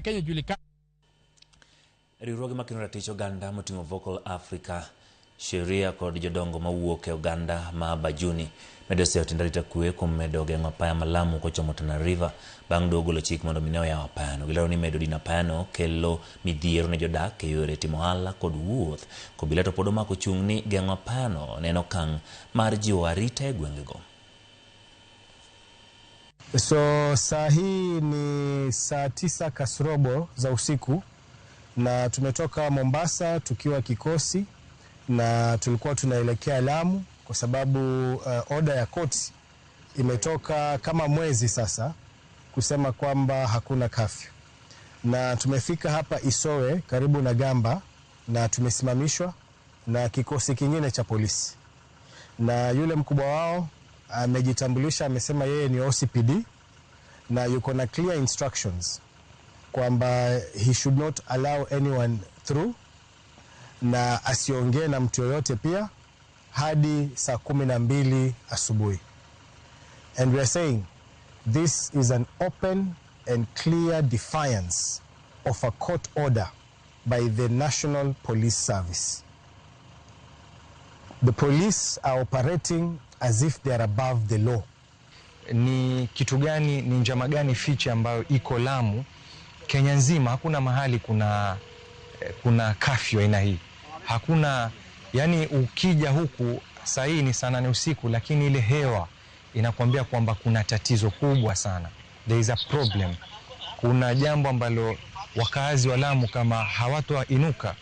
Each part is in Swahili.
Kenya ijulikane. Riwruoge makeno ratich oganda moting'o Vocal Africa, Sheria kod jodongo mawuok e oganda ma Bajuni medo seyo tend arita kwe kuom medo geng'o apaya ma Lamu kochomo Tana River bang' doho golo chik mondo mine oyaw apayano. Gilero ni medo dino apayano kelo midhiero ne jodak e yore timo ohala kod wuoth. Kobila to pod omako chung' ni geng'o apayano ne en okang' mar jiwo arita e gwengego. So saa hii ni saa 8 kasrobo za usiku na tumetoka Mombasa tukiwa kikosi na tulikuwa tunaelekea Lamu kwa sababu oda ya koti imetoka kama mwezi sasa kusema kwamba hakuna kafyu, na tumefika hapa Isowe karibu na Gamba na tumesimamishwa na kikosi kingine cha polisi, na yule mkubwa wao amejitambulisha, amesema yeye ni OCPD na yuko na clear instructions kwamba he should not allow anyone through na asiongee na mtu yoyote pia hadi saa 12 asubuhi. And we are saying this is an open and clear defiance of a court order by the National Police Service. The police are operating as if they are above the law. Ni kitu gani, ni njama gani fiche ambayo iko Lamu? Kenya nzima hakuna mahali kuna kafyu aina hii, hakuna. Yani ukija huku saa hii ni saa 8 usiku, lakini ile hewa inakuambia kwamba kuna tatizo kubwa sana, there is a problem. Kuna jambo ambalo wakazi wa Lamu kama hawatoinuka,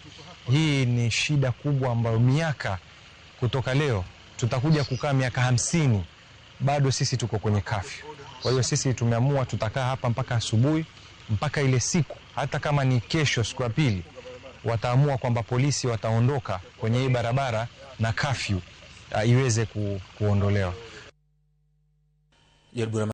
hii ni shida kubwa ambayo miaka kutoka leo tutakuja kukaa miaka 50 bado sisi tuko kwenye kafyu. Kwa hiyo sisi tumeamua tutakaa hapa mpaka asubuhi, mpaka ile siku, hata kama ni kesho, siku ya pili, wataamua kwamba polisi wataondoka kwenye hii barabara na kafyu iweze kuondolewa. Jaod bura.